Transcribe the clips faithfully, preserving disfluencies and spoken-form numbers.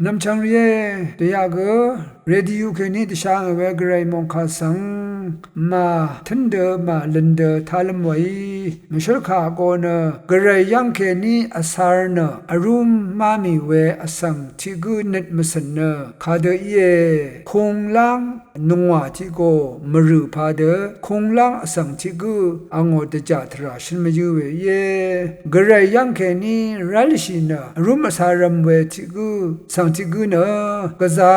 Nv̀mchv̀ng rìé, dèyaq gø radio kèní dvsha ngì we gvray mòngkà svng màtǿn dø màlø̀n dø tálv́m weí mvshǿl kà kò nø gvray yv́ng kèní vsar nø vrúm má mì we vsvng tiq gǿ nøt mvcø̀n nø kadø íe. Kungláng nungwà tiq kò mvrø̀ padø kungláng vsvng tiq gǿ angò dvjà tvrà shøn mvyǿ we íe. Gvray yv́ng kèní rálshì nø vrúm vsarvm we tiq gǿ vsvng tiq gǿ nø gvzà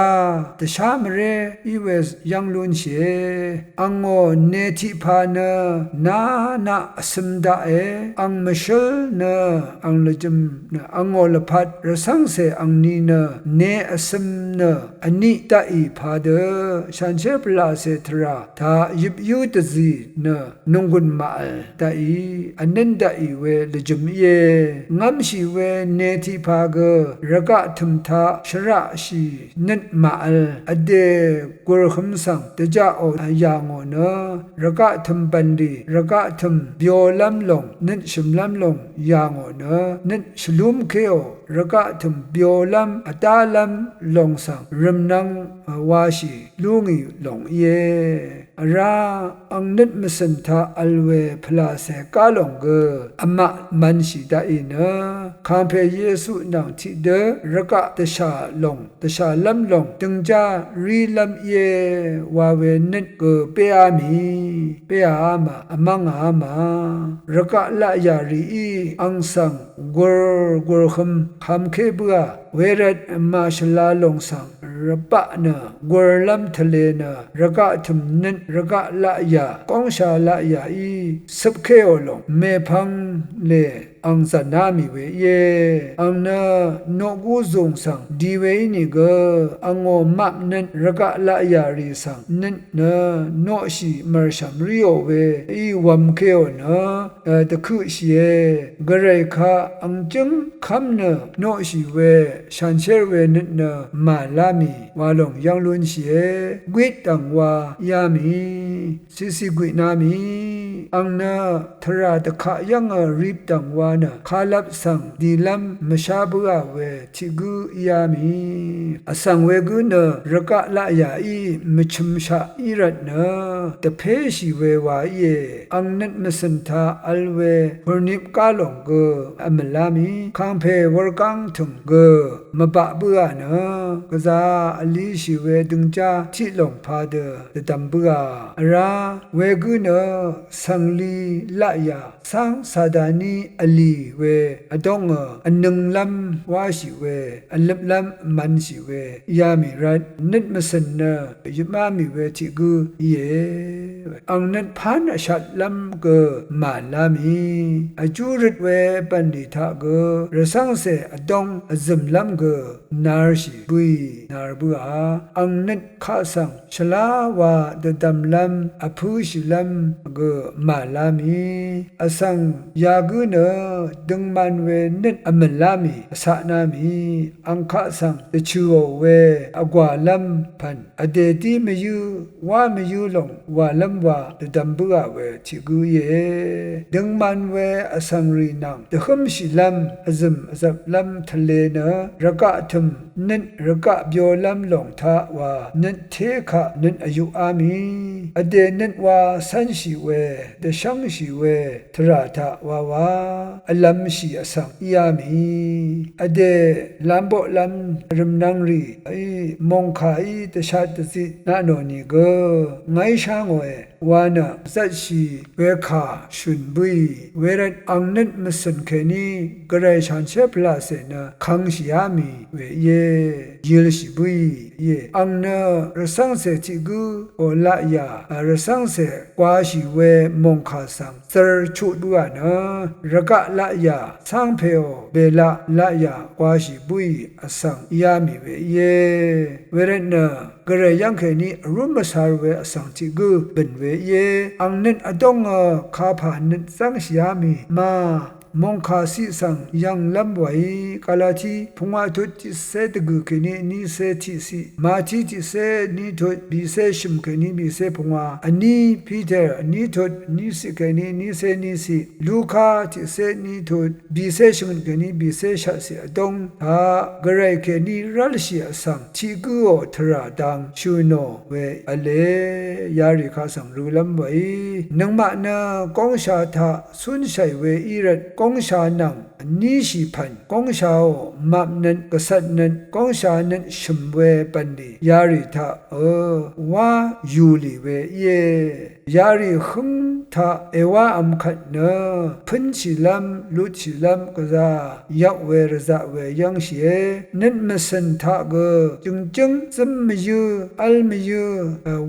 dvshá mvré í we yv́ng lúnshìe. Angò ne tiqpa nø nánaq vsøm daqe. Ang mvshǿl nø ang lvjøm nø angò lvpat rvcv́ngcè angni nø ne vsøm nø vniq daqì padø shanshér pvlacè tvrà taq yøpyǿ dvzì nø nònggùn màvl daqì vnǿn daqì we lvjøm íe. Ngv́mshì we ne tiqpa gø rvgaq tø̀m taq shvraqshì nøt màvl vdè gùrhøm svng dvjaqò yà ngò nø rvgaq tø̀m bv̀nlì rvgaq tø̀m byolv́m lòng nøt shø̀mlv́m lòng yà ngò nø nøt shvlúmkéò rvgaq tø̀m byolv́m vdálv́m lòng svng rø̀mnvng washì lú ngì lòng íe. Vrá ang nøt mvcø̀n taq vl we pvlàcè gá lòng gø vmaq mv̄nshì daqì nø kàngpè Yesu nvng tiqdø rvgaq dvshà lòng dvshàlv́m lòng døngjá rílv́m íe wa we nøt gø béá mì, béàá mà, vmv́ngàá mà. Rvgaq laqyà rìí ang svng gur gurhøm kamké bǿà, wervt màshvla lòng svng rvbaq nø gurlv́m tvlē nø rvgaq tø̀m nøt rvgaq laqyà góngsha laqyàí cøpkéò lòng mèpvng lè ang zv̀ná mì we íe. Ang nø noqgú zùng svng di we ínìgø angò map nøt rvgaq laqyà rì svng nøt nø noqshì mv̀rshv̀m ríò we í wv̄mkéò nø dvkøqshìe. Gvray kaq ang jǿng kv́m nø noqshì we shanshér we nøt nø màlá mì wa lòng yv́ng lúnshìe. Gwit dv̀ng wa yá mì. Cìcì gwìna mì. Ang nø tvrà dvkaq yv́ngø rip dv̀ng wa nø kalvp svng dìlv́m mvshá bǿà we tiq gǿ íá mì. Vsvng wegǿ nø rvgaq laqyàí mvchømshaq í rvtnø dvpéshì we wa íe. Ang nøt mvcø̀n taq vl we purnip gá lòng gø vmv̀lá mì. Kàngpè wurgáng tø̀ng gø mvbaq bǿà nø gvzà vlishì we døngjá tiq lòng padø dvdvm bǿà. Vrá wegǿ nø svngli laqyà cáng Sataní vlì we vdóngø vnønglv́m wáshì we vløplv́m vmv̄nshì we yà mì rvt nøt mvcø̀n nø yøpmá mì we tiq gǿ íe. Ang nøt pán vshatlv́m gø màlá mì. Vjú røt we bv̀nlì taq gø rvcv́ngcè vdóng vzø̀mlv́m gø narshì bǿì nar bǿà. Ang nøt kaq svng shvlá wa dvdvmlv́m vpǿshìlv́m gø màlá mì. Vsvng yagǿ nø døngman we nøt vmv̀lá mì vcatná mì. Ang kaq svng dvchø̀ò we vgwàlv́m pv̀n vdè dí mvyǿ wá mvyǿ lòng wàlv́m wa dvdvm bǿà we tiq gǿ íe. Døngman we vsvng rì nvng dvhǿmshìlv́m vzø̀m vzvplv́m tvlē nø rvgaq tø̀m nøt rvgaq byolv́m lòng taq wa nøt té kaq nøt vyuqá mì. Vdè nøt wa cv́nshì we dvshv́ngshì we tvrà taq wawa vlv̄mshì vsvng íá mì. Vdè lamboqlv́m rø̀mnvng rìí mòngkàí dvshat dvzit naqnò nìgø ngàí shá ngòe wa nø zvtshì wekà shø̀n bǿì. Wervt ang nøt mvcø̀n kèní gvray shanshér pvlacè nø kvngshìá mì we íe. Yølshì bǿì íe. Ang nø rvcv́ngcè tiq gǿ ò laqyà rvcv́ngcè gwashì we mòngkà svng zvr chut bǿà nø rvgaq laqyà cáng pèò bèlaq laqyà gwashì bǿì vsvng íá mì we íe. Wervtnø gvray yv́ng kèní vrúm vsar we vsvng tiq gǿ bø̀n we íe. Ang nøt vdóngø kapà nøt zv́ngshìá mì ma mòngkà ciq svng yv̀nglv́m wàí. Galati pungwà tut tiqcé dvgø̀ kèní nícé tiqciq, Mati tiqcé ní tut bìcé shø̀m kèní bìcé pungwà, vní Piter vní tut níciq kèní nícé níciq, Luka tiqcé ní tut bìcé shvngøt kèní bìcé shaqciq vdóng taq gvray kèní rv́lshì vsvng tiq gǿò tvrà dang shø̀ nò we v̄le. Yarì kaq svng rølv́m wèí nøngmaq nø góngsha taq cúnshàì we í rvt góngsha nvng vníshì pv̀n góngshaò mapnøt gvcvtnøt góngsha nøt shø̀m we bv̀nlì yarì taq ø wá yùlì we íe. Yarì hǿng taq èwá vm kvt nø pǿnshìlv́m lutshìlv́m gvzà yvk we rvzaq we yv́ngshìe. Nøt mvcø̀n taq gø jø̀ngjǿng zǿm mvyǿ v́l mvyǿ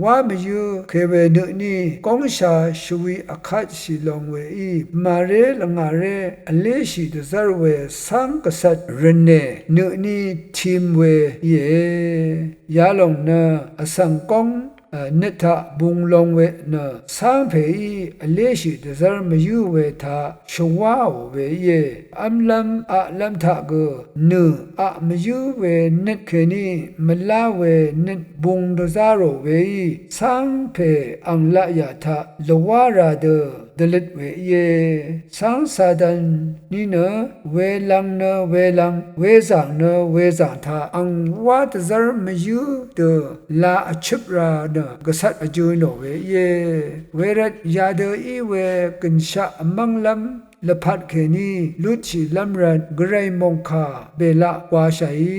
wá mvyǿ kè we nø tní góngsha shvwi vkatshì long weí màré lvngàré vléshì dvzv́r we cáng gvcvt rvnè nø tní tim we íe. Yalòng nø vsvng góng nøt taq bung long we nø cáng pèí vléshì dvzv́r mvyǿ we taq shvwáò we íe. V́mlv́m aqlv́m taq gø nø aq mvyǿ we nøt kèní mvlá we nøt bung dvzá rò weí cáng pè ang laqyà taq lvwá ra dø dvløt we íe. Cáng Satan ní nø welvng nø welvng wezàng nø wezàng taq ang wá dvzv́r mvyǿ dø la vchøp ra nø gvcvt vjø̄ nò we íe. Wervt yadø í we gø̀nshaq vmv́nglv́m lvpat kèní lutshìlv́m rvt gvray mòngkà bèlaq gwāshàí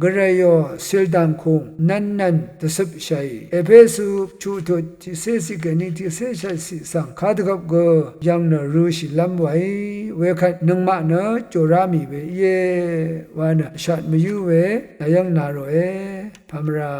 gvrayò cìldàngkùng nvnnvn dvcøpshàì. Epesu chuqtut tiqcé ciq kèní tiqcé shvtciq svng kadvgvp gø yv̀ng nø rø̄shìlv́m wàí wekvt nøngmaq nø jòrá mì we íe wa nø vshat mvyǿ we yayv́ng na ròe pamvra